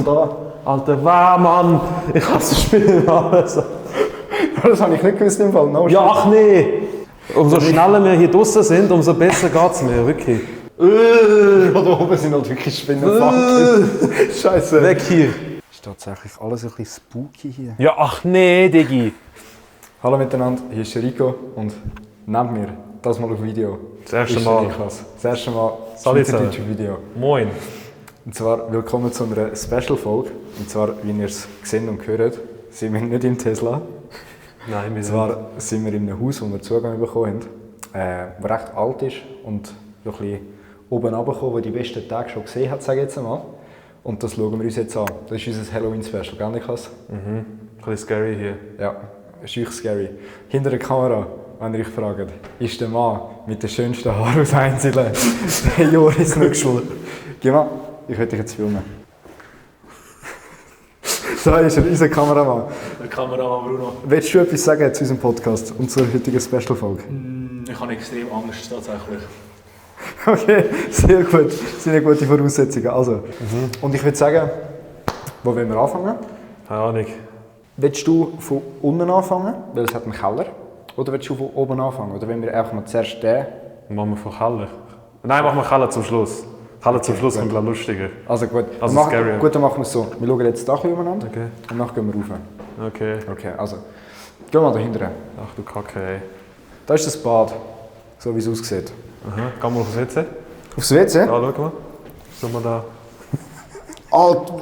da. Alter, wow, Mann! Ich hasse Spinnen alles. Das habe ich nicht gewusst im Fall. No, Ja, ach nee! Umso schneller wir hier draußen sind, umso besser geht es mir, wirklich. Da oben sind halt wirklich Spinnen. Scheiße. Weg hier! Ist tatsächlich alles ein bisschen spooky hier. Ja, ach nee, Diggi! Hallo miteinander, hier ist Rico und neben mir, das mal auf Video. Das erste ist Mal. Niklas. Das erste Mal Salut schweizerdeutsches Video. Moin! Und zwar willkommen zu einer Special-Folge. Und zwar, wie ihr es gesehen und gehört, sind wir nicht im Tesla. Nein, wir Und sind... zwar sind wir in einem Haus, wo wir Zugang bekommen haben, das recht alt ist und so ein bisschen oben runtergekommen, wo die besten Tage schon gesehen hat, sage ich jetzt einmal. Und das schauen wir uns jetzt an. Das ist unser Halloween-Special, gell Niklas? Ein bisschen scary hier. Ja, ist echt scary. Hinter der Kamera, wenn ihr euch fragt, ist der Mann mit den schönsten Haaren aus Einzelnen, der Joris Nüchschel. Geh mal, ich will dich jetzt filmen. So ist er, unser Kameramann. Der Kameramann Bruno. Willst du etwas sagen zu unserem Podcast und zur heutigen Special-Folge? Ich habe extrem Angst tatsächlich. Okay, sehr gut. Das sind gute Voraussetzungen. Also, und ich würde sagen, wo wollen wir anfangen? Keine Ahnung. Willst du von unten anfangen, weil es hat einen Keller? Oder willst du von oben anfangen? Oder wollen wir einfach mal zuerst den? Machen wir von Keller? Nein, machen wir Keller zum Schluss. Keller zum Schluss kommt lustiger. Also gut, Also dann scary. gut, dann machen wir es so. Wir schauen jetzt da ein bisschen umeinander Okay. und dann gehen wir rauf. Okay. Okay, also, gehen wir mal dahinter. Ach du Kacke, ey. Da ist das Bad, so wie es aussieht. Aha. Geh mal aufs WC. Aufs WC? Ja, schau mal. Schau mal da. Alter,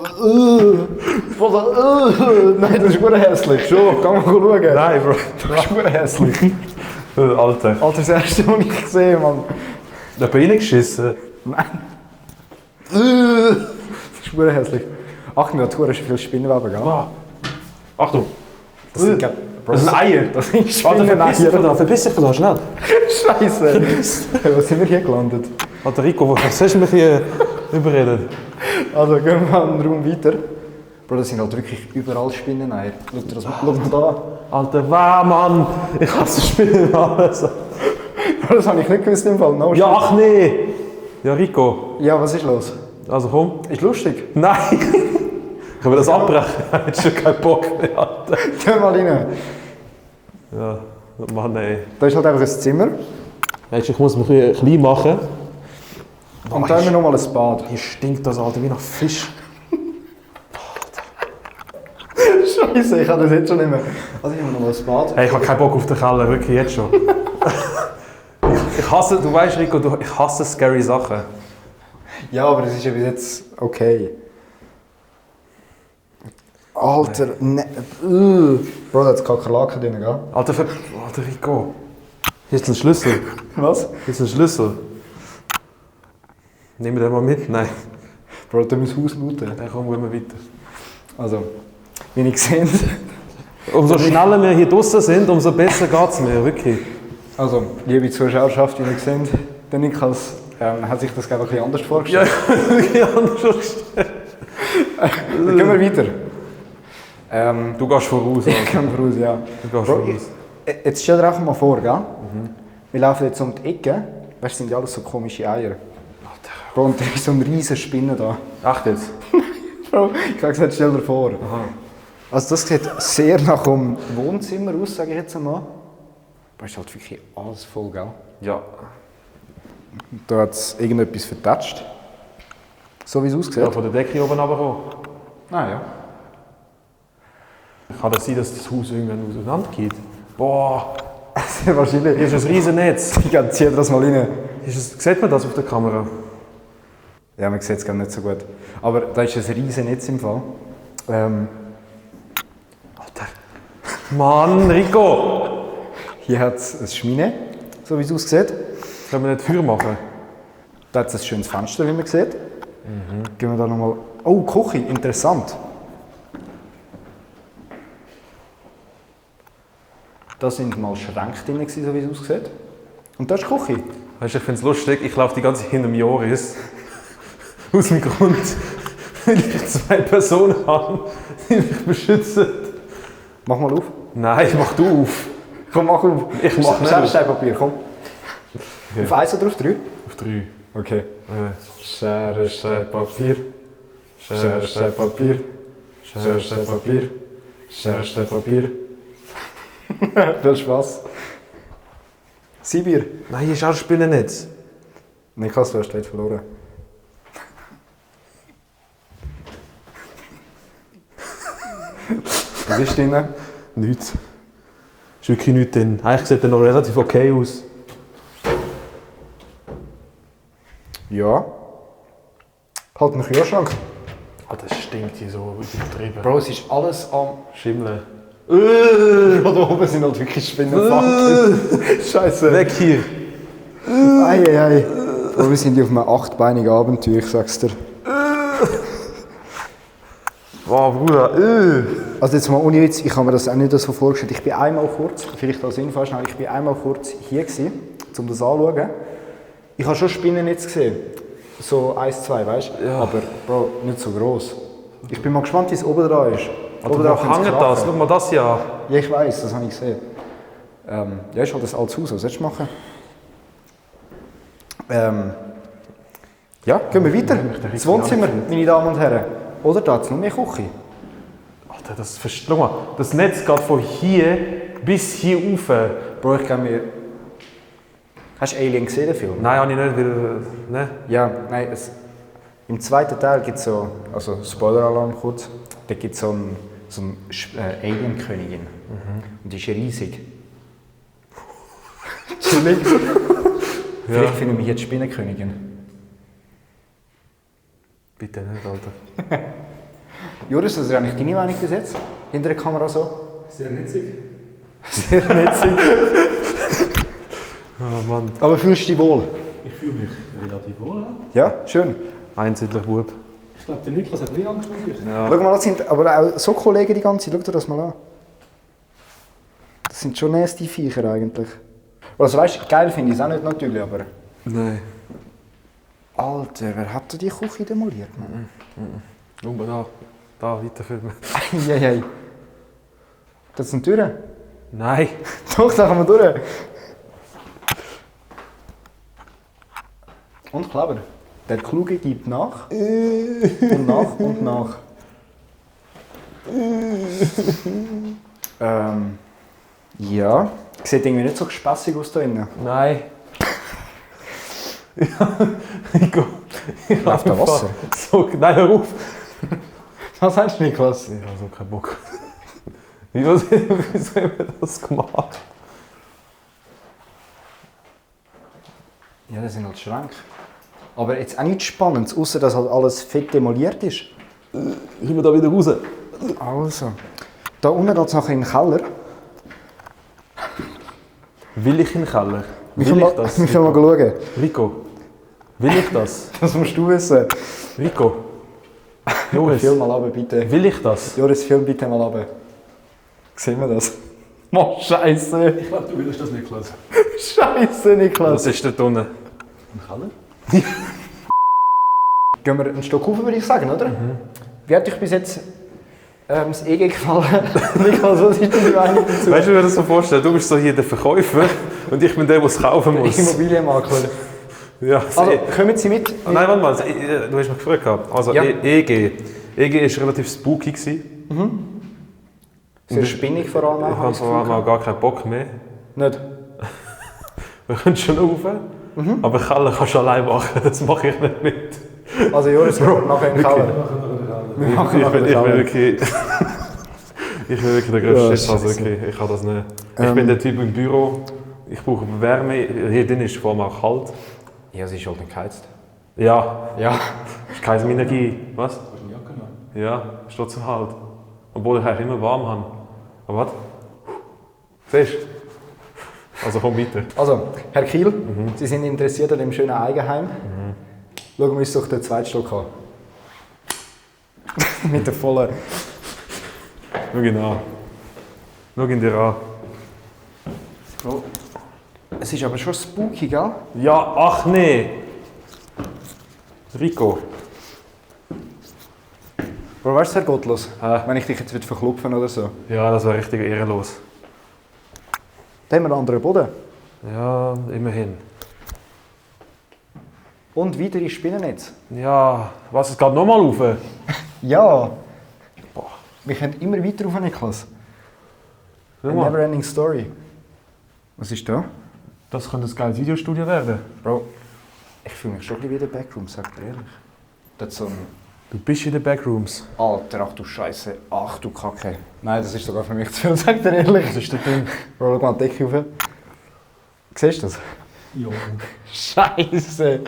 nein, das ist gut hässlich. Schon, kann man schauen. Nein, Bro. Das ist gut hässlich. Alter. Alter, das erste, was ich gesehen habe, Mann. Da bin ich reingeschissen. Nein. Das ist gut hässlich. Achtung, da tun viele Spinnenweben, gell? Wow. Achtung. Das sind, Das sind Eier. Das sind Alter, verpiss dich von Spinneneier. da, verpiss dich von da, schnell. Scheiße. Wo sind wir hier gelandet? Alter Rico, was sollst du mich hier überreden? Also gehen wir mal einen Raum weiter. Bro, das sind halt wirklich überall Spinneneier. Schau dir das mal da. Alter, wow, Mann! Ich hasse Spinnen alles. Bro, das habe ich nicht gewusst im Fall. No, Ja, ach nee! Ja, Rico. Ja, was ist los? Also komm. Ist lustig. Nein! Können wir das abbrechen? Ich habe jetzt schon keinen Bock mehr, Alter. Geh mal rein. Ja, Mann, ey. Da ist halt einfach ein Zimmer. Weißt du, ich muss mich ein bisschen klein machen. Und da haben wir nochmal ein Bad. Hier stinkt das, Alter, wie nach Fisch. Scheiße, ich kann das jetzt schon nicht mehr. Also ich habe nochmal ein Bad. Hey, ich habe keinen Bock auf den Keller, wirklich jetzt schon. Ich hasse, du weißt Rico, ich hasse scary Sachen. Ja, aber es ist ja bis jetzt okay. Alter, ne. Bro, da hat es Kakerlaken drin, gell? Alter, Rico. Hier ist ein Schlüssel. Was? Hier ist ein Schlüssel. Nehmen wir den mal mit? Nein. Bro, da muss Haus lauten. Dann kommen wir weiter. Also, wie ihr seht. Umso schneller wir hier draußen sind, umso besser geht es mir, wirklich. Also, liebe Zuschauerschaft, wie ihr seht, der Niklas hat sich das glaube ich ein bisschen anders vorgestellt. Ja, wirklich anders gestellt. Dann gehen wir weiter. Du gehst voraus. Ich Alter. kann voraus, ja. Du gehst Bro, voraus. Jetzt stell dir einfach mal vor, gell? Wir laufen jetzt um die Ecke. Weißt du, sind ja alles so komische Eier. Bro, und da ist so eine riesige Spinne da. Echt jetzt? Bro, ich habe gesagt, stell dir vor. Aha. Also das sieht sehr nach einem Wohnzimmer aus, sage ich jetzt einmal. Aber es ist halt wirklich alles voll, gell? Ja. Da hat es irgendetwas vertatscht. So wie es aussieht. Ja, von der Decke oben runterkommen. Ah ja. Kann das sein, dass das Haus irgendwann auseinander geht? Boah, Sehr wahrscheinlich. hier ist ein riesen Netz. Ich ziehe das mal rein. Sieht man das auf der Kamera? Ja, man sieht es gar nicht so gut. Aber da ist ein riesen Netz im Fall. Alter. Mann, Rico! Hier hat es eine Schmine, so wie es aussieht. Können wir nicht Feuer machen? Da hat es ein schönes Fenster, wie man sieht. Gehen wir da nochmal. Oh, Küche, interessant. Da sind mal Schränke drin, so wie es aussieht. Und das ist die Küche. Weißt du, ich finde es lustig, ich laufe die ganze Zeit hinter dem Joris. Aus dem Grund, weil ich 2 Personen habe, die mich beschützen. Mach mal auf. Nein, mach du auf. Komm, mach auf. Ich mach nicht Schere, auf. Stein, Papier, komm. Okay. Auf 1 oder auf 3? Auf 3. Okay. Schere, Stein, Papier. Schere, Stein, Papier. Schere, Stein, Papier. Schere, Stein, Papier. Viel Spaß. Sibir. Nein, ich spiele nicht. Niklas, du hast dort verloren. Was ist drin? Nichts. Ist wirklich nichts drin. Eigentlich sieht er noch relativ okay aus. Ja. Halt einen Kühlschrank. Oh, das stinkt hier so übertrieben. Bro, es ist alles am... Schimmeln. Da oben sind halt wirklich Spinnen. Scheiße. Weg hier! Ei. Bro, wir sind hier auf einem 8-beinigen Abenteuer, ich sag's dir. Wow, Bruder. Also jetzt mal ohne Witz, ich habe mir das auch nicht so vorgestellt. Ich bin einmal kurz, vielleicht als Info schnell, ich bin einmal kurz hier gewesen, um das anzuschauen. Ich habe schon Spinnennetz gesehen. So 1, 2, weißt du? Ja. Aber Bro, nicht so gross. Ich bin mal gespannt, wie es oben dran ist. Oben dran hängt das, schau mal das hier an. Ja, ich weiss, das habe ich gesehen. Ja, ist halt das altes Haus, was sollst du machen? Ja, gehen wir weiter. Das Wohnzimmer, meine Damen und Herren. Oder da hat es noch mehr Küche. Alter, schau mal, das Netz geht von hier bis hier rauf. Bro, ich glaube mir... Hast du Alien gesehen, den Film? Nein, habe ich nicht, weil... Ne? Ja, nein, im zweiten Teil gibt es so... Also, Spoiler-Alarm kurz. Da gibt es so eine Alien-Königin. Und die ist riesig. Chillig. Vielleicht finden wir jetzt Spinnenkönigin. Bitte nicht, Alter. Joris, was ist eigentlich deine Meinung bis jetzt? Hinter der Kamera so? Sehr netzig. Sehr netzig. Oh Mann. Aber fühlst du dich wohl? Ich fühle mich relativ wohl. Ja, schön. Einzelner Bub. Ich glaube, der Niklas hat nie Angst vor sich. Ja. Schau mal, das sind aber auch so Kollegen die ganze Zeit. Schau dir das mal an. Das sind schon nasty Viecher eigentlich. Also weißt du, geil finde ich es auch nicht natürlich, aber... Nein. Alter, wer hat da die Küche demoliert? Schau mal da weiterfilmen. Eieiei. Das sind Türen? Nein. Doch, da kann man durch. Und Kleber. Der Kluge gibt nach. Und nach und nach. Ja. Sieht irgendwie nicht so gespässig aus da innen. Nein. Ich Läuft da Wasser? So, nein, hör auf. Was sagst du, Niklas? Ich habe so keinen Bock. Wieso haben wir das gemacht? Ja, das sind halt Schränke. Aber jetzt auch nichts Spannendes, außer dass halt alles fett demoliert ist. Sind wir da wieder raus? Also. Da unten geht es nachher in den Keller. Will ich in den Keller? Wir Will können ich das? mal schauen. Rico, will ich das? Das musst du wissen. Rico, Joris, Film mal runter, bitte. will ich das? Joris, film bitte mal runter. Sehen wir das? Oh, Scheiße. Ich glaube, du willst das, Niklas. Scheiße, Niklas. Was ist dort unten? Im Keller? Gehen wir einen Stock hoch, würde ich sagen, oder? Wie hat euch bis jetzt das EG gefallen? Niklas, was ist deine Meinung dazu? Weißt du, wie ich mir das so vorstelle? Du bist so hier der Verkäufer und ich bin der, der es kaufen muss. Immobilienmakler. Ja, Also, kommen Sie mit? nein, warte mal, du hast mich gefragt gehabt. Also Ja. EG. EG war relativ spooky gewesen. Sehr spinnig vor allem. Ich habe vor allem auch gar keinen Bock mehr. Nicht? Wir können schon rauf, aber Keller kannst du allein machen, das mache ich nicht mit. Also Joris, wir machen nachher in den Keller. Wir machen nachher in den Ich bin Keller. wirklich... Ich bin wirklich der grösste Ja, Shit, also Scheisse. okay, ich kann das nicht. Ich bin der Typ im Büro, ich brauche Wärme, hier drin ist vor allem auch kalt. Ja, es ist halt nicht geheizt. Ja, Ja. ist keine Energie. Was? Hast du eine Jacke noch? Ja, ist trotzdem halt. Obwohl ich eigentlich immer warm habe. Aber was? Siehst du? Also komm weiter. Also, Herr Kiel, Sie sind interessiert an dem schönen Eigenheim. Schauen wir uns doch den zweiten Stock an. Mit der vollen... Schau ihn an. Schau ihn dir an. Oh. Es ist aber schon spooky, gell? Ja, ach nee! Rico. Bro, weißt du, Herr Gottlos, Hä? wenn ich dich jetzt verklopfen oder so, Ja, das wäre richtig ehrenlos. dann haben wir einen anderen Boden. Ja, immerhin. Und weitere Spinnennetze. Ja, was, es geht nochmal rauf? Ja! Boah. Wir können immer weiter rauf, Niklas. Schau A mal. never-ending story. Was ist da? Das könnte ein geiles Videostudio werden. Bro, ich fühle mich schon ein bisschen wie der Backroom, sag dir ehrlich. Das ist so ein... Du bist in den Backrooms. Alter, ach du Scheiße, ach du Kacke. Nein, das ist sogar für mich zu viel, sag dir ehrlich. Was ist da drin? Bro, schau mal die Decke rauf. Siehst du das? Ja. Scheiße!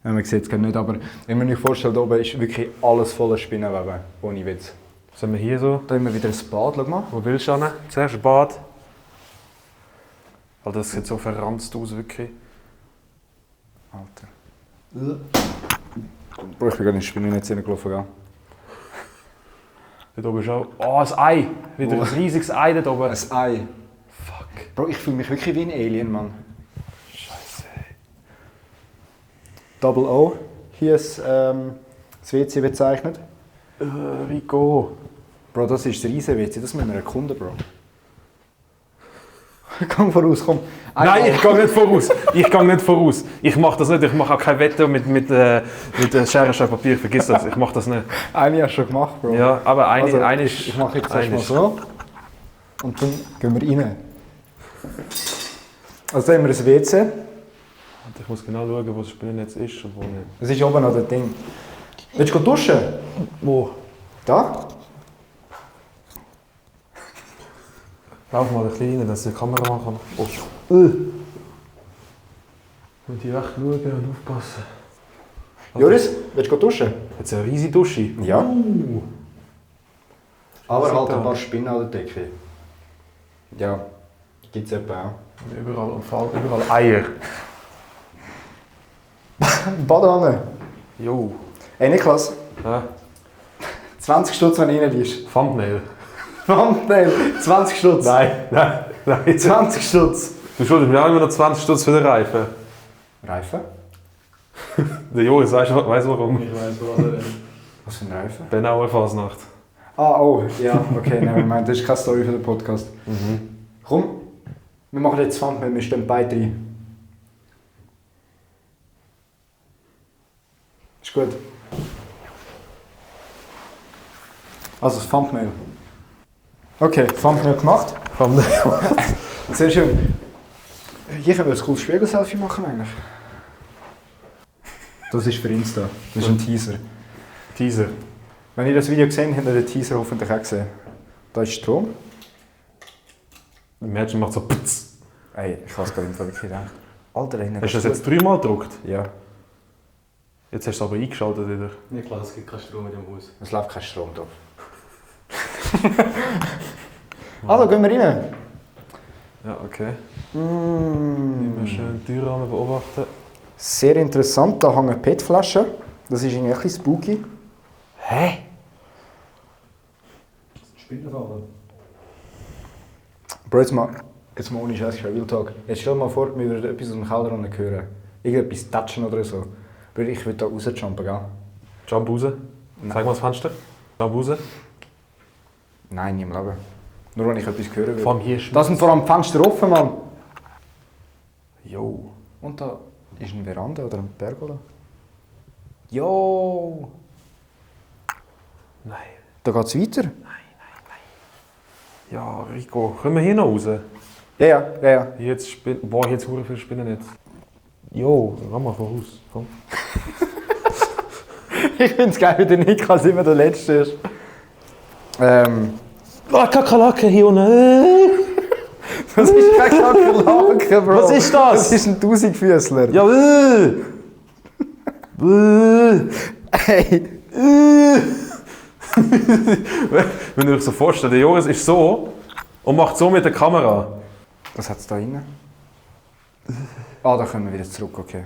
Ja, man sieht es gerade nicht, aber wenn man sich vorstellt, da oben ist wirklich alles voller Spinnenweben, ohne Witz. Was haben wir hier so? Da haben wir wieder ein Bad, schau mal. Wo willst du hin? Zuerst ein Bad. Alter, das sieht so verranzt aus, wirklich. Alter. Bro, ich bin gerade in das Spinnennetz hineingelaufen, gell? Dort oben ist auch... Oh, ein Ei! Wieder Oh. ein riesiges Ei dort oben. Ein Ei. Fuck. Bro, ich fühle mich wirklich wie ein Alien, Mann. Scheiße. Double O, hier ist das WC bezeichnet. Rico. Bro, das ist das riesen WC, das müssen wir erkunden, Bro. Komm voraus, komm. Nein, ich gehe nicht voraus. Ich gehe nicht voraus. Ich mache das nicht. Ich mache auch keine Wette mit Schere, Stein, Papier. Vergiss das. Ich mache das nicht. Eine hast du schon gemacht, Bro. Ja, aber eine Also, ist... ich mache jetzt erstmal ist- so. Und dann gehen wir rein. Also da haben wir ein WC. Ich muss genau schauen, wo das Spinnennetz ist und wo nicht. Das ist oben noch das Ding. Willst du duschen? Wo? Da? Lauf mal ein bisschen rein, dass die Kamera kann. Oh. Und die echt schauen und aufpassen. Joris, willst du duschen? Jetzt eine riesige Dusche. Ja. Aber Super. halt ein paar Spinnen an der Decke. Ja, gibt es etwa auch. Überall, und vor allem überall Eier. Badewanne. Jo. Ey Niklas, Ja. 20 Stutz, wenn du reinliest. Thumbnail. Thumbnail, 20 Stutz. Nein. 20 Stutz. Du schuldest mir auch immer noch 20 Stutz für den Reifen. Reifen? Der Joris weiss warum. Ich weiß, was er Was für ein Reifen? Benauer Fasnacht. Ah, oh, ja, okay, nein, ich meine, das ist keine Story für den Podcast. Komm, wir machen jetzt Thumbnail, wir stehen beide rein. Ist gut. Also das Thumbnail. Okay, Thumbnail gemacht. Thumbnail. Sehr schön. Hier können wir ein cooles Spiegel-Selfie machen eigentlich. Das ist für Insta. Das ist ein Teaser. Teaser. Wenn ihr das Video gesehen habt, habt ihr den Teaser hoffentlich auch gesehen. Da ist Strom. Der Mädchen macht so Putz. Ey, ich habe es gerade wirklich gedacht. Alter, da hinten Hast du das jetzt 3-mal gedruckt? Ja, Jetzt hast du es aber eingeschaltet wieder. Nicht klar, es gibt keinen Strom in dem Haus. es läuft kein Strom drauf. Also, gehen wir rein. Ja, okay. Mm. Immer schön die Türrahmen beobachten. Sehr interessant, da hängen PET-Flaschen. Das ist irgendwie ein bisschen spooky. Hä? Spinnenfalle. Bro, jetzt mal ohne Scheiß, Real Talk. Jetzt stell dir mal vor, wir würden etwas aus dem Keller unten hören. Irgendetwas tatschen oder so. Bro, ich würde da rausjumpen, gell? Jump raus. Zeig mal das Fenster. Jump raus. Nein, nie im Leben. Nur wenn ich etwas hören würde. Vor allem hier ist... Das sind vor allem die Fenster offen, Mann. Jo. Und da ist eine Veranda oder ein Pergola. Jo! Nein. Da geht es weiter. Ja, Rico. Können wir hier noch raus? Ja. Hier jetzt Boah, hier jetzt hure viele Spinnennetz. Jo, dann geh mal voraus. Komm. Ich finde es geil, wie der Niklas immer der Letzte ist. Ah, Kakerlake hier unten. Das ist kein Kakerlake, Bro. Was ist das? Das ist ein Tausendfüßler. Ja, Hey. Wenn ihr euch so vorstellt, der Joris ist so und macht so mit der Kamera. Was hat es da drin? Ah, da kommen wir wieder zurück, okay.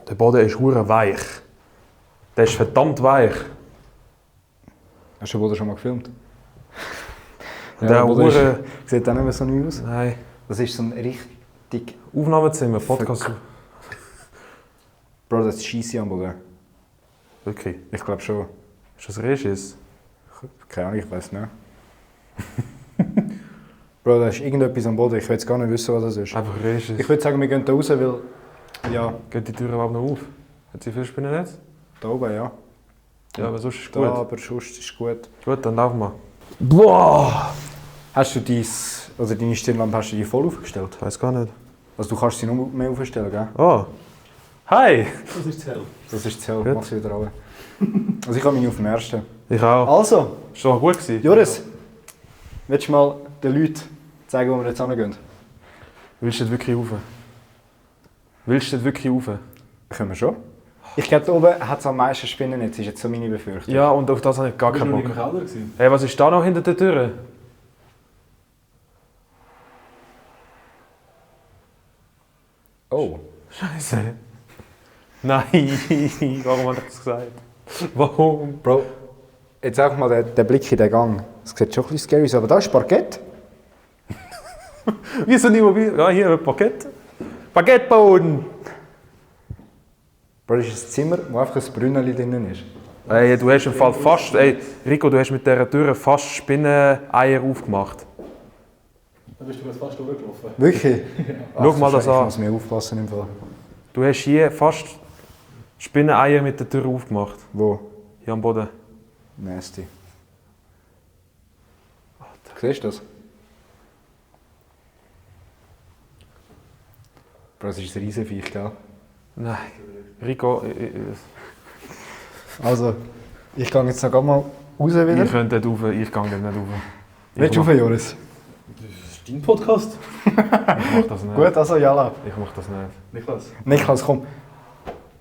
Der Boden ist hure weich. Der ist verdammt weich. Hast du den Boden schon mal gefilmt? Der Boden ist- hure... Sieht auch nicht mehr so neu aus. Nein. Das ist so ein richtig... Aufnahmezimmer, Podcast. Bro, das ist Scheisse am Boden. Wirklich. Ich glaube schon. Ist das Regis? Keine Ahnung, ich weiß nicht. Bro, da ist irgendetwas am Boden. Ich will jetzt gar nicht wissen, was das ist. Einfach Regis. Ich würde sagen, wir gehen da raus, weil Ja, Geht die Tür überhaupt noch auf? Hat sie viel Spinnennetz? da oben, ja. Ja, aber sonst ist Da, gut. aber sonst ist gut. Gut, dann laufen wir. Boah! Hast du deine Stirnlampe hast du die voll aufgestellt? Ich weiß gar nicht. Also du kannst sie noch mehr aufstellen, gell? Oh! Hi! Das ist zu hell. Das ist zu hell, Gut. mach sie wieder runter. Also ich habe meine auf dem ersten. Ich auch. Also, Ist doch gut gewesen? Joris, willst du mal den Leuten zeigen, wo wir jetzt hingehen? Willst du dort wirklich rauf? Willst du dort wirklich rauf? Können wir schon. Ich glaube, da oben hat es am meisten Spinnen jetzt, ist jetzt so meine Befürchtung. Ja, und auf das habe ich gar Du bist keinen noch nicht im Bock. Keller gewesen. Hey, was ist da noch hinter der Tür? Oh. Scheiße. Nein, warum habe ich das gesagt? Warum? Bro, jetzt auch mal den Blick in den Gang. Es sieht schon ein bisschen scary aus, aber da ist Parkett. Wir sind immobil. Ja, hier ein Parkett. Parkettboden! Bro, das ist ein Zimmer, wo einfach ein Brünneli drin ist. Ey, du hast im Fall fast. Ey, Rico, du hast mit dieser Tür fast Spinneneier aufgemacht. Da bist du jetzt fast durchgelaufen. Wirklich? Schau mal das Ich an. muss mir aufpassen im Fall. Du hast hier fast Spinneneier mit der Tür aufgemacht. Wo? Hier am Boden. Nasty. Siehst du das? Bro, das ist ein Riesenviech, gell? Nein. Rico, Also, ich gehe jetzt noch mal raus wieder. ihr könnt dort rauf, ich gehe dort nicht rauf. Willst du rauf, Joris? Das ist dein Podcast. Ich mach das nicht. Gut, also jalla. Ich mach das nicht. Niklas. Niklas, komm.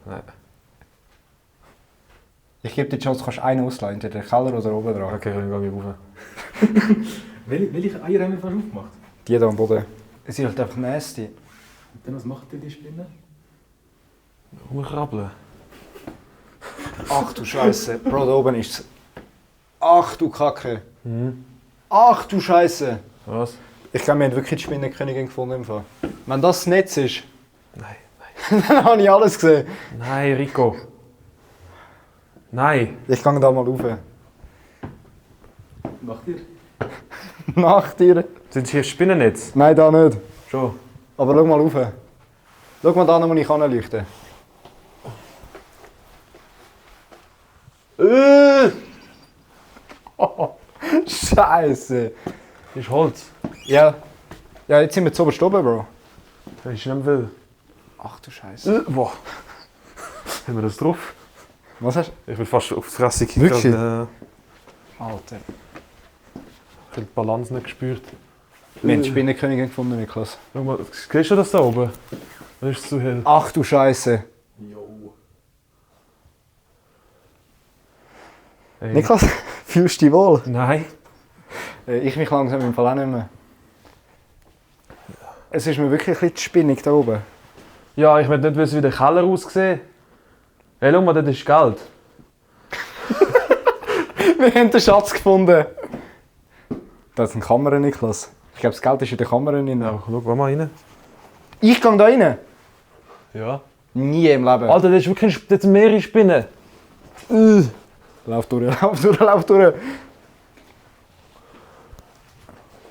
Nein. Ich gebe dir die Chance, du kannst einen ausleihen, entweder den Keller oder oben dran. Okay, dann gehe ich rauf. Welche Eier haben wir fast aufgemacht? Die hier am Boden. Es ist halt einfach nasty. Und dann, was macht denn die Spinne? Rumkrabbeln. Ach du Scheiße. Bro, da oben ist es. Ach du Kacke. Mhm. Ach du Scheiße. Was? Ich glaube, wir haben wirklich die Spinnenkönigin gefunden im Fall. Wenn das das Netz ist, Nein, dann habe ich alles gesehen. nein, Rico. Nein. Ich gehe da mal rauf. Macht ihr? Nach dir. Sind hier Spinnennetz? Nein, da nicht. Schon. Aber schau mal rauf. Schau mal da, wo ich anleuchten kann. Scheiße. Das ist Holz. Ja. Ja, jetzt sind wir zu oberst oben, Bro. Das ist nicht viel. Ach du Scheiße. Boah. Haben wir das drauf? Was hast Ich bin fast auf die Fresse gekickt. Wirklich? Ich du? habe Alter. die Balance nicht gespürt. Wir haben die Spinnenkönigin gefunden, Niklas. Schau mal, siehst du das da oben? Oder ist es zu hell? Ach du Scheiße. Jo. Ey. Niklas, fühlst du dich wohl? Nein. Ich mich langsam im Fall auch nicht mehr. Es ist mir wirklich ein bisschen spinnig da oben. Ja, ich möchte nicht wissen, wie der Keller aussieht. Hey, schau mal, das ist Geld. Wir haben den Schatz gefunden. Da ist eine Kamera, Niklas. Ich glaube, das Geld ist in der Kamera drin. Ja, schau, geh mal rein. Ich gehe da rein. Ja. Nie im Leben. Alter, das ist wirklich das sind mehrere Spinnen. Lauf durch, lauf durch, lauf durch.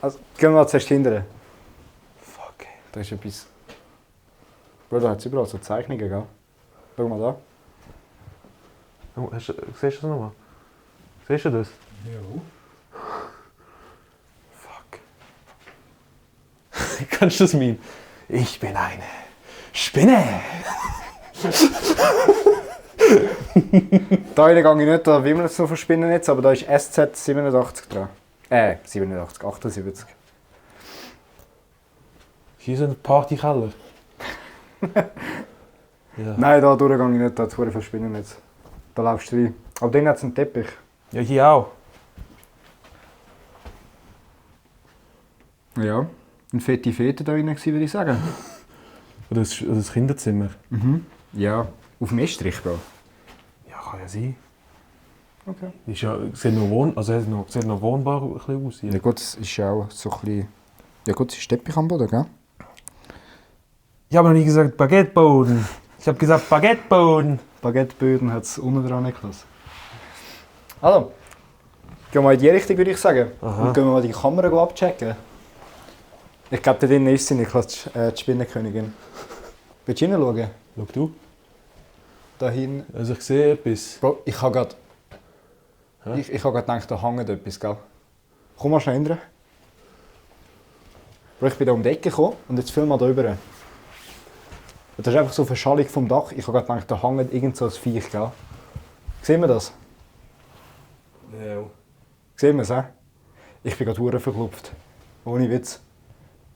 Also, gehen wir mal zuerst hinterher. Fuck. Da ist etwas. Bro, da hat es überall so Zeichnungen, gell? Schau mal da. Oh, siehst du das nochmal? Siehst du das? Jo. Fuck. Kannst du das meinen? Ich bin eine Spinne. Da gehe ich nicht, da wimmelt es noch von Spinnennetz, aber da ist SZ 87 dran. 87, 78. Hier ist ein Partykeller. Ja. Nein, da gehe ich nicht, da hat es viel Spinnennetz. Da laufst du rein. Aber dann hat es einen Teppich. Ja, hier auch. Ja. Eine fette Fete da drin, würde ich sagen. Oder das Kinderzimmer. Ja. Auf dem Estrich, Bro. Ja, kann ja sein. Okay. Ist ja, sieht noch wohnbar ein bisschen aus hier. Ja gut, es ist ja auch so ein bisschen... Ja gut, es ist Teppich am Boden, gell? Ich habe noch nie gesagt Baguetteboden. Ich habe gesagt Baguetteboden. Baguetteböden hat es unten dran, Niklas. Also, gehen wir mal in die Richtung, würde ich sagen. Aha. Und gehen wir mal die Kamera abchecken. Ich glaube, da drinnen ist sie, Niklas, die Spinnenkönigin. Willst du hinschauen? Schau du. Da hinten. Also ich sehe etwas. Bro, ich habe gerade... Hä? Ich habe gerade gedacht, da hängt etwas, gell? Komm mal schnell rein. Bro, ich bin da um die Ecke gekommen und jetzt film mal da rüber. Das ist einfach so eine Verschallung vom Dach. Ich habe gerade gedacht, da hängt irgend so ein Viech, gell? Sehen wir das? Ja. Sehen wir es, Ich bin gerade verdammt verklopft. Ohne Witz.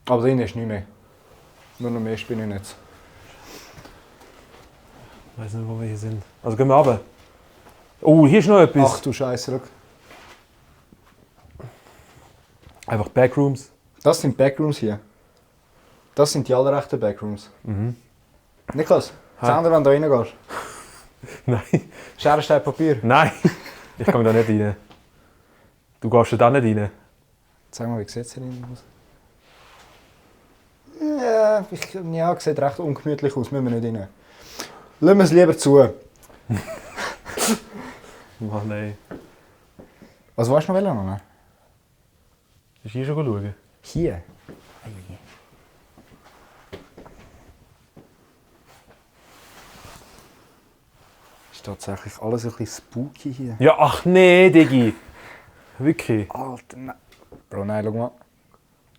Aber da ist nichts mehr. Nur noch mehr Spinnennetz. Ich weiß nicht, wo wir hier sind. Also gehen wir runter. Oh, hier ist noch etwas. Ach du Scheiße, schau. Einfach Backrooms. Das sind Backrooms hier. Das sind die allerrechten Backrooms. Mhm. Niklas, Hi. sag dir, wenn du reingehst. Nein. Schere, Stein, Papier. Nein. Ich gehe da nicht rein. Du gehst da nicht rein. Sag mal, wie sieht es hier innen aus? Ja, sieht recht ungemütlich aus, müssen wir nicht rein. Lassen wir es lieber zu. Mann, nein. Was wolltest du noch wollen? Willst du hier schon schauen? Hier? Ist tatsächlich alles ein bisschen spooky hier. Ja, ach nee, Diggi. Wirklich. Alter, nein. Bro, nein, schau mal.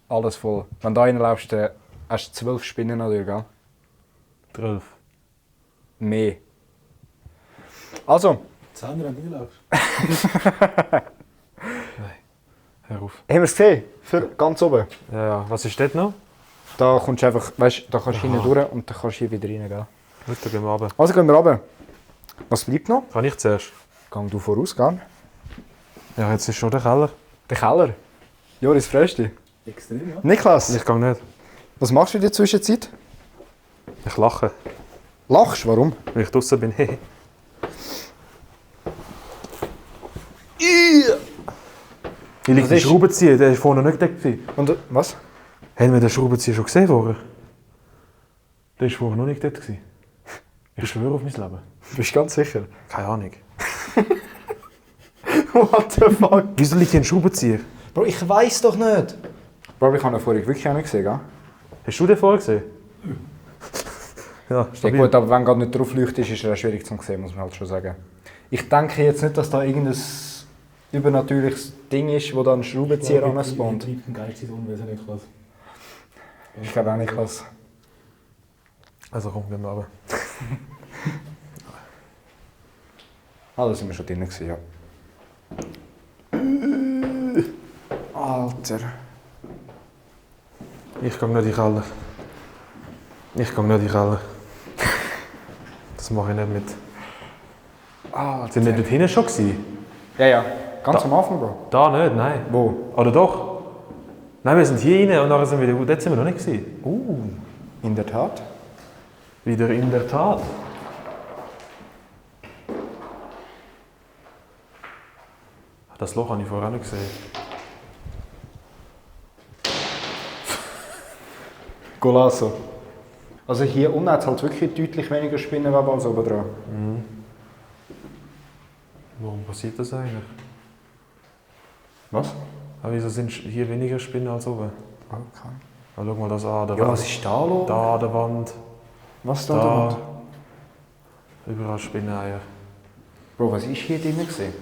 Alles voll. Wenn du da reinläufst, dann hast du 12 Spinnen natürlich, gell? 12. Mehr. Also, 10, wenn du reinläufst. Hör auf. haben wir es gesehen? Für ganz oben. Ja, ja. Was ist dort noch? Da kommst du einfach, weißt, da kannst du hinten durch und dann kannst du hier wieder rein, gell? Gut, dann gehen wir runter. Also gehen wir runter. Was bleibt noch? Kann ich zuerst? Gang du voraus, gell? Ja, jetzt ist schon der Keller. Der Keller. Joris Frösti. Extrem, ja. Niklas, Ich gehe nicht. was machst du in der Zwischenzeit? Ich lache, Lachst? Warum? weil ich draußen bin. Hier liegt Was der ist? Schraubenzieher, der war vorne nicht gedeckt. Und was? Haben wir den Schraubenzieher schon gesehen vorher? Der war vorher noch nicht dort. Ich schwöre auf mein Leben. Bist du ganz sicher? Keine Ahnung. What the fuck? Wieso liegt hier ein Schraubenzieher? Bro, ich weiß doch nicht. Bro, ich habe ihn vorher wirklich auch nicht gesehen, gell? Hast du den vorher gesehen? Ja, Ja stabil. gut, aber wenn gerade nicht drauf leuchtet, ist er auch schwierig zu sehen, muss man halt schon sagen. Ich denke jetzt nicht, dass da irgendein übernatürliches Ding ist, wo da ein Schraubenzieher anspawnt. Ich bin Geist ins Unwesen, Niklas. Ich glaube auch nicht, was. Also komm, gehen wir runter. Ah, da sind wir schon drin gewesen, ja. Alter. Ich gehe nicht in den Keller. Ich gehe nicht in den Keller. Das mache ich nicht mit. Alter. Sind wir dort hinten schon gewesen? Ja, ja. Ganz am Anfang, Bro. Da nicht, nein. Wo? Oder doch? Nein, wir sind hier rein und nachher sind wir wieder... Dort sind wir noch nicht gewesen. In der Tat. Wieder in der Tat. Das Loch habe ich vorher auch nicht gesehen. Golasso. Also hier unten hat es halt wirklich deutlich weniger Spinnenwebe als oben dran. Warum passiert das eigentlich? Was? Aber wieso sind hier weniger Spinnen als oben? Okay. Ah, schau mal das an, der Ja, Wand. was ist da los? Da an der Wand. Was da? Da. Da? Überall Spinneneier. Bro, was ist hier drin gewesen?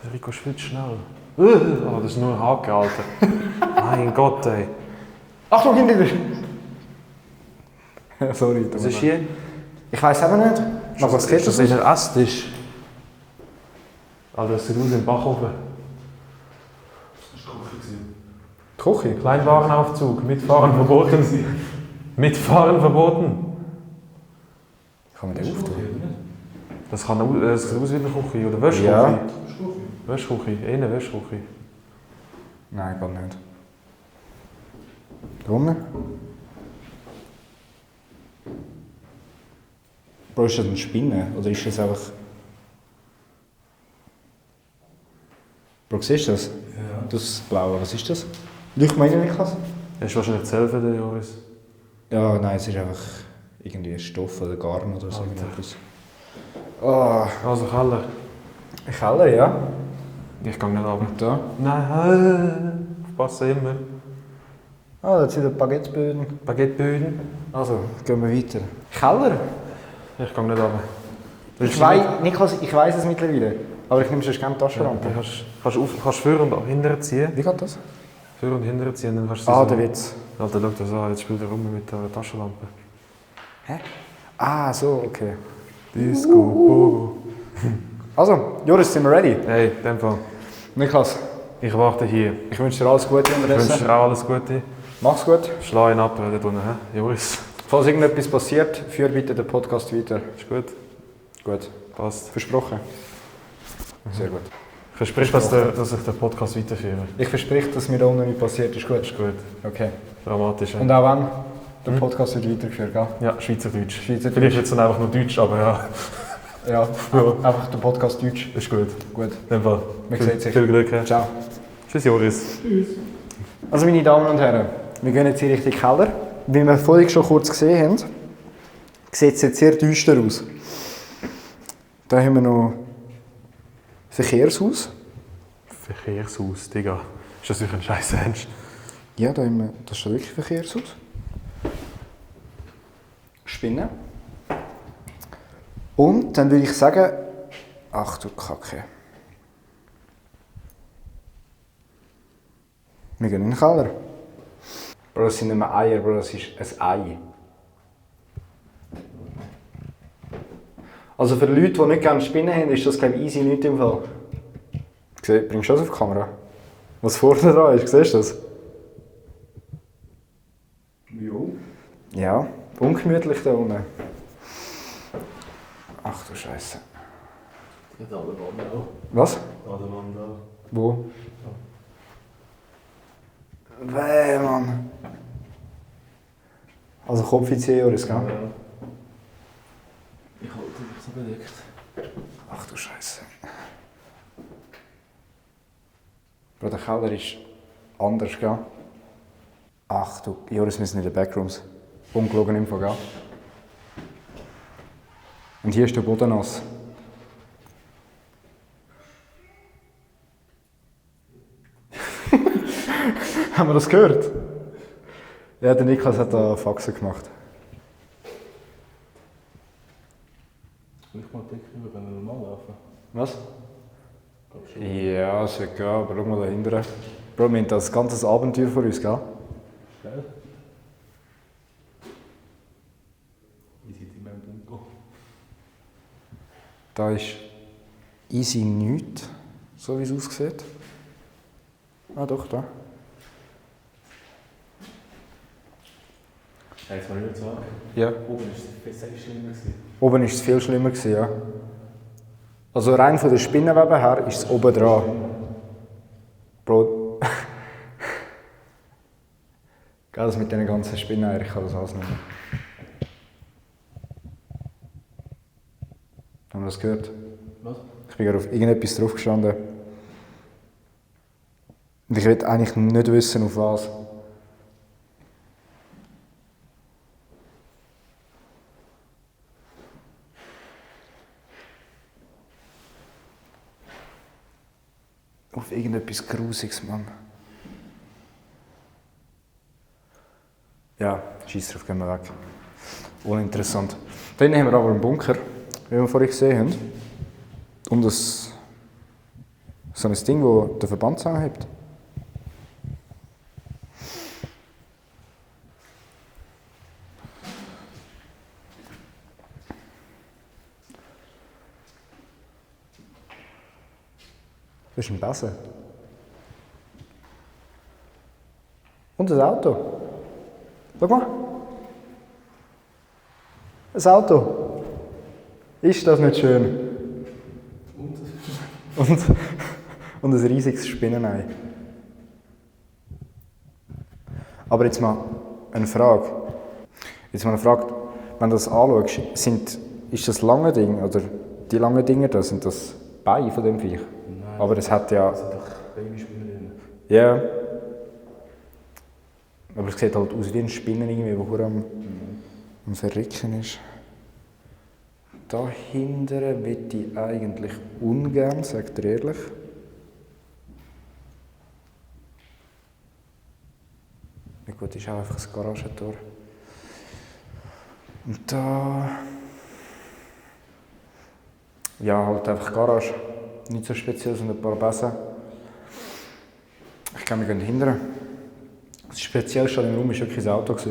Der Rico schwitzt schnell. Oh, das ist nur ein Haken, Alter. Mein Gott, ey. Achtung, hinter dir! Sorry. Was ist hier? Ich weiß aber nicht. Nach was geht Das das? ist ein Esstisch. Alter, das sieht aus wie ein Backofen. Das war Küche. Küche? Kleinwarenaufzug, mitfahren verboten. Mitfahren verboten. Kann man den auftun? Das kann das sieht aus wie eine Küche oder Wäschküche. Ja. Wäschküche, eine Wäschküche. Nein, gar nicht. Da unten? Bro, ist das eine Spinne? Oder ist das einfach... Bro, siehst du das? Ja. Das Blaue, was ist das? Leucht mal rein, Niklas? Das ist wahrscheinlich die Hälfte, der Joris. Ja, nein, es ist einfach irgendwie Stoff oder Garn oder so irgendetwas. Oh, Also Keller. Keller, ja. Ich gehe nicht runter. Und da? Nein, aufpassen immer. Ah, da sind Baguetteböden. Baguetteböden. Also, gehen wir weiter. Keller? Ich gehe nicht runter. Ich weiss es mittlerweile. Aber ich nehme sonst gerne die Taschenlampe. Du kannst vor und hinterher ziehen. Wie geht das? Vor und hinterher ziehen, dann kannst du Ah, der Witz. Alter, schau das an, jetzt spielt er rum mit der Taschenlampe. Hä? Ah, so, okay. Disco, Pogo. Also, Joris, sind wir ready? Hey, in dem Fall. Niklas, Ich warte hier. ich wünsche dir alles Gute Ich wünsche unterdessen. dir auch alles Gute. Mach's gut. Schlag ihn ab, dort unten, hä? Joris. Falls irgendetwas passiert, führ bitte den Podcast weiter. Ist gut? Gut. Passt. Versprochen? Sehr gut. Versprich, dass ich den Podcast weiterführe. Ich verspreche, dass mir da unten nichts passiert. Ist gut? Ist gut. Okay. Dramatisch. Und auch wenn der Podcast wird weitergeführt, gell? Ja, Schweizerdeutsch. Schweizerdeutsch. Vielleicht wird es dann einfach nur Deutsch, aber ja. Ja, einfach der Podcast Deutsch. Ist gut. Gut. In dem Fall. Man sieht sich. Viel Glück. He? Ciao. Tschüss, Joris. Also meine Damen und Herren, wir gehen jetzt in Richtung Keller. Wie wir vorhin schon kurz gesehen haben, sieht es jetzt sehr düster aus. Da haben wir noch Verkehrshaus. Verkehrshaus, Digga. Ist das sicher ein scheiß Ernst? Ja, da haben wir, das ist wirklich Verkehrshaus. Spinnen. Und dann würde ich sagen, ach du Kacke. Wir gehen in den Keller. Bro, das sind nicht mehr Eier, Bro, das ist ein Ei. Also für Leute, die nicht gerne Spinnen haben, ist das glaube ich easy nicht im Fall. Bringst du das auf die Kamera? Was vorne dran ist, siehst du das? Jo. Ja, ungemütlich da unten. Ach du Scheiße. Ja, da an der Wand auch. Was? An der Wand auch. Wo? Weh, Mann. Also Kopf in 10 Jahre, gell? Ja. Ich halte dich so bedeckt. Ach du Scheiße. Bro, der Keller ist anders, gell? Ach du, Joris, wir sind in den Backrooms. Ungelogen im Fall, gell? Und hier ist der Boden nass. Haben wir das gehört? Ja, der Niklas hat da Faxen gemacht. Vielleicht mal die Decke rüber, wenn wir normal laufen. Was? Ja, es wird gehen, aber schau mal da hinten. Bro, wir haben das ganze Abenteuer vor uns, gell? Gell? Wie sieht es in meinem Bunker? Da ist easy nichts, so wie es aussieht. Ah doch, da. Jetzt mal nicht sagen. Ja. Oben war es viel schlimmer. Oben war es viel schlimmer, ja. Also rein von der Spinnenwebe her ist es oben dran. Bro. Gell, das mit diesen ganzen Spinnen, ich kann das alles nicht mehr. Haben wir das gehört? Was? Ich bin gerade auf irgendetwas drauf gestanden. Und ich will eigentlich nicht wissen, auf was. Auf irgendetwas Grusiges, Mann. Ja, scheiß drauf, gehen wir weg. Uninteressant. Dann haben wir aber einen Bunker, wie wir vorhin gesehen haben. Und so ein Ding, das den Verband zusammenhält. Das ist ein Besen. Und ein Auto. Schau mal. Ein Auto. Ist das nicht schön? Und ein riesiges Spinnenei. Aber jetzt mal eine Frage. Wenn du das anschaust, ist das lange Ding oder die langen Dinger da, sind das Beine von dem Viech? Nein. Aber es hat ja... Da sind doch Babyspinnen drin. Ja. Aber es sieht halt aus wie ein Spinnen, irgendwie, der am Verrecken ist. Da hinten möchte ich eigentlich ungern, sagt ihr ehrlich. Wir gut, ist auch einfach das Garagentor. Und da... Ja, halt einfach Garage. Nicht so speziell, sondern ein paar Besen. Ich glaube, wir gehen hinterher. Das Speziellste an dem Raum war wirklich das Auto. Was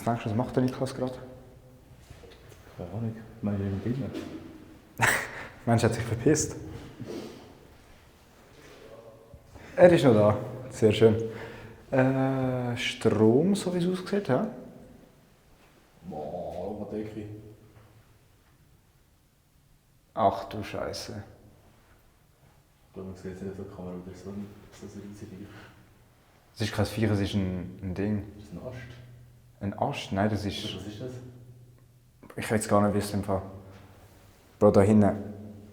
denkst du, was macht der Niklas gerade? Keine Ahnung. Meine ich nicht mehr. Mensch hat sich verpisst. Er ist noch da. Sehr schön. Strom, so wie es aussieht, ja? Boah, was denke ich? Ach du Scheiße. Ich glaube, man sieht es nicht auf der Kamera, aber das ist so riesig. Es ist kein Viech, es ist ein Ding. Das ist ein Ast. Ein Ast? Nein, das ist... Was ist das? Ich will es gar nicht wissen. Im Fall. Bro, da hinten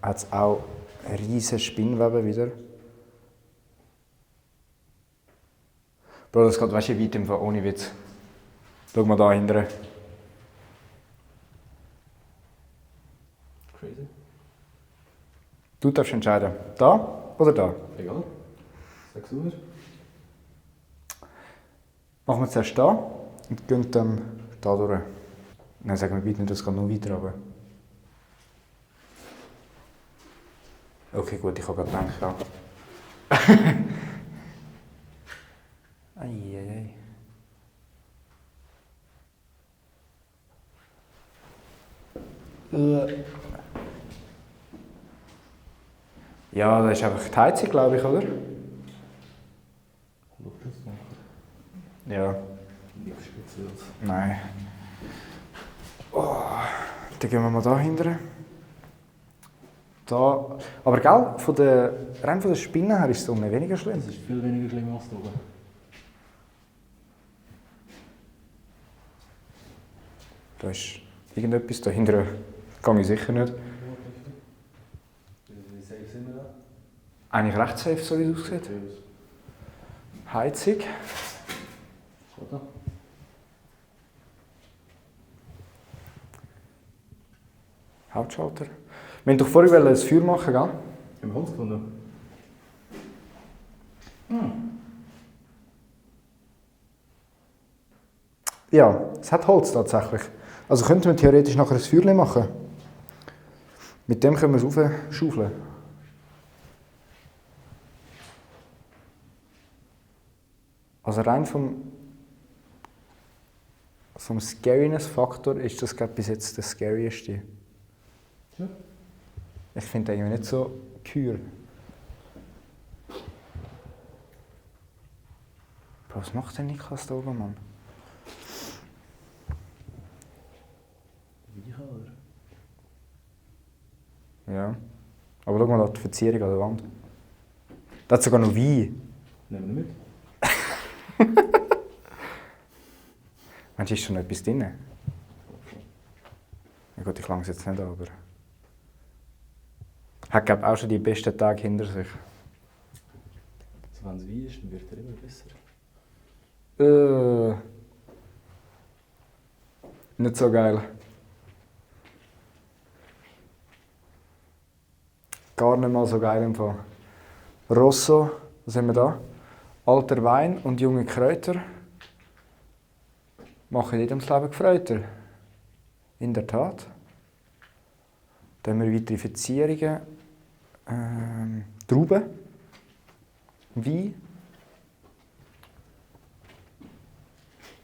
hat es auch eine riesige Spinnwebe wieder. Bro, das geht weißt du, weit im Fall, ohne Witz. Schau mal da hinten. Crazy. Du darfst entscheiden. Da oder da? Egal. Sag's du. Machen wir zuerst da und gehen dann da durch. Nein, sagen wir bitte nicht, das geht noch weiter runter. Okay, gut, ich habe gerade gedacht, ja. Eieiei. Ja, das ist einfach die Heizung, glaube ich, oder? Luftschutzmacher. Ja. Nichts Spezielles. Nein. Oh, dann gehen wir mal da hinten. Da. Aber gell, rein von der Spinne her ist es unten weniger schlimm. Das ist viel weniger schlimm als da oben. Da ist irgendetwas da hinten. Kann ich sicher nicht. Wie safe sind wir da? Eigentlich recht safe, so wie es aussieht. Heizung. Oder? Hauptschalter. Wir wollten doch vorher ein Feuer machen, gell? Im Holz gefunden? Ja, es hat Holz tatsächlich. Also könnten wir theoretisch nachher ein Feuer machen. Mit dem können wir es raufschaufeln. Also rein vom Scariness-Faktor ist das glaub, bis jetzt der scarieste. Ja. Ich finde den irgendwie nicht so kühl. Bro, was macht der Niklas da oben, Mann? Wie oder? Ja. Aber schau mal da die Verzierung an der Wand. Da hat sogar noch Wein. Nehmen wir mit. Meinst du, ist schon etwas drin? Ja gut, ich lange es jetzt nicht an, aber... Hat, glaube auch schon die besten Tage hinter sich. Also wenn es Wein ist, dann wird er immer besser. Nicht so geil. Gar nicht mal so geil im Fall. Rosso, was haben wir da? Alter Wein und junge Kräuter machen jedem das Leben gefreuter. In der Tat. Dann haben wir weitere Verzierungen. Trauben. Wein.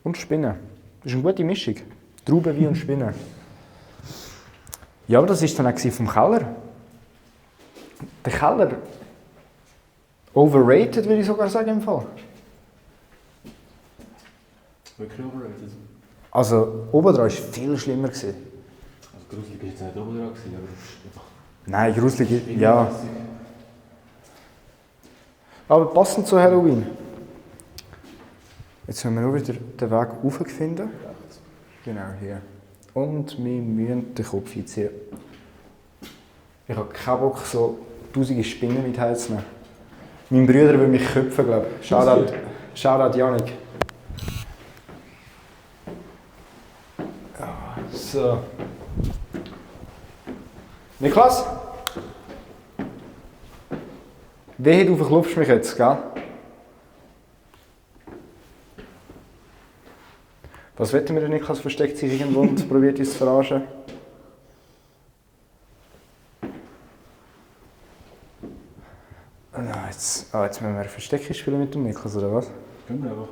Und Spinnen. Das ist eine gute Mischung. Trauben, Wein und Spinnen. Ja, aber das war dann auch vom Keller. Der Keller. Overrated, würde ich sogar sagen im Fall. Wirklich overrated. Also, oben dran war es viel schlimmer. Gewesen. Also gruselig war jetzt nicht oben dran, aber es ist einfach... Nein, gruselig, ja. Aber passend zu Halloween. Jetzt haben wir nur wieder den Weg raufgefunden. Genau hier. Und wir müssen den Kopf einziehen. Ich habe keinen Bock, so tausende Spinnen mit heimzunehmen. Mein Bruder will mich köpfen, glaube ich. Shoutout Janik. Ja, so. Niklas? Wehe, du verklopfst mich jetzt, gell? Was wetten wir denn Niklas versteckt sich irgendwo und probiert uns zu verarschen? Jetzt müssen wir Verstecken spielen mit dem Niklas, oder was? Können wir einfach.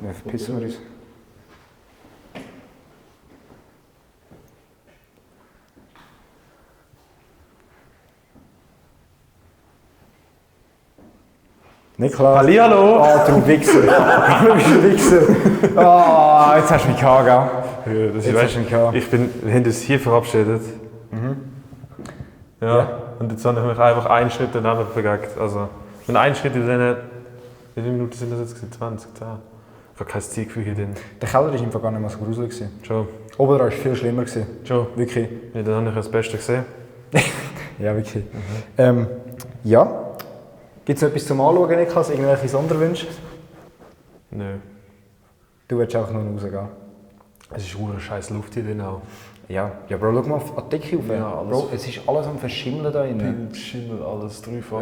Ja, verpissen wir uns. Niklas! Hallihallo! Ah, du Wichser! Du bist ein Wichser! Ah, jetzt hast du mich gehabt, gell? Ja, das Jetzt hast du mich gehabt. wir haben uns hier verabschiedet. Ja. Und jetzt habe ich mich einfach einen Schritt daneben bewegt. Also, wenn ein Schritt in diesen, wie viele Minuten sind das jetzt gewesen? 20, 10? Ich habe kein Zeitgefühl hier drin. Der Keller war einfach gar nicht mehr so gruselig. Schon. Oben war es viel schlimmer. Schon. Wirklich. Ja, dann habe ich das Beste gesehen. Ja, wirklich. Ja. Gibt es noch etwas zum Anschauen, Niklas? Irgendwelche Sonderwünsche? Nö. Du willst auch nur rausgehen. Es ist eine scheiß Luft hier drin auch. Ja, Bro, schau mal auf die Decke auf. Ja, alles. Bro, es ist alles am Verschimmeln da drin. Bild, Schimmel, alles dreifach.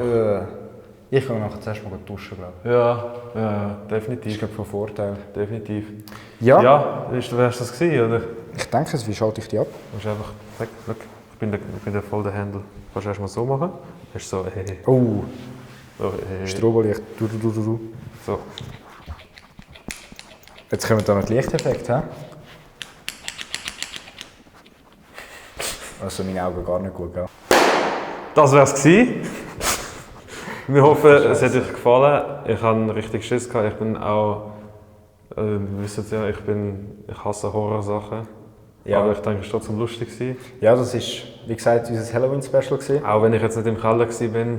Ich kann nachher zuerst mal duschen, glaube ich. Ja, Das ist, definitiv. glaube ich, von Vorteil. Definitiv. Ja, Ja, wärst du das gewesen, oder? ich denke es. Wie schalte ich die ab? Du musst einfach, look, ich bin der voll der Händler. Kannst du erst mal so machen. Hast so, hey. Oh, So, hey. Strobolicht. Du. So. Jetzt kommen da noch die Lichteffekte, hä? Also meine Augen gar nicht gut, gell? Das wär's gewesen. Wir hoffen, es hat euch gefallen. Ich habe richtig Schiss gehabt. Ich bin auch, ihr wisst ja, ich hasse Horrorsachen. Ja. Aber ich denke, es war trotzdem lustig gewesen. Ja, das war, wie gesagt, unser Halloween-Special gewesen. Auch wenn ich jetzt nicht im Keller war.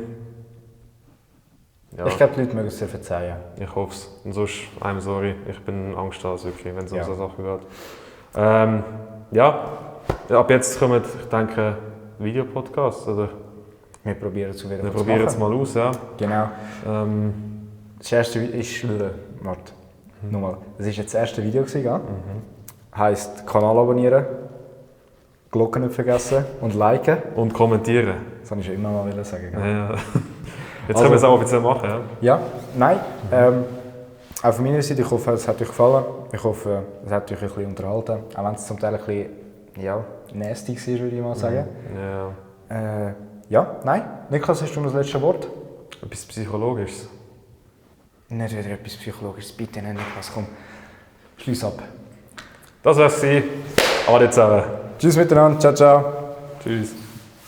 Ja, Ich glaube, die Leute mögen es dir verzeihen. ich hoffe es. Und sonst, I'm sorry, ich bin Angsthase, wirklich, wenn es um Ja. so Sachen geht. Ja, ab jetzt kommen, ich denke, Videopodcasts. Oder? Wir probieren es wieder Wir zu probieren es machen. mal aus. Ja. Genau. Ähm, Das erste Video ist... Warte. Nochmal. Das war jetzt das erste Video, gell? Heisst, Kanal abonnieren, Glocken nicht vergessen und liken. und kommentieren. Das wollte ich schon immer mal sagen. Gell? Ja. Jetzt Also- können wir es auch offiziell machen. Ja. Ja, nein. Auch von meiner Seite, ich hoffe, es hat euch gefallen. Ich hoffe, es hat euch ein bisschen unterhalten. Auch wenn es zum Teil ein bisschen nasty war, würde ich mal sagen. Ja. Ja, nein. Niklas, hast du noch das letzte Wort? Etwas Psychologisches. Nicht wieder etwas Psychologisches. Bitte nicht, Niklas. Komm, schließ ab. Das wär's gewesen. Ade zusammen. Tschüss miteinander. Ciao, ciao. Tschüss.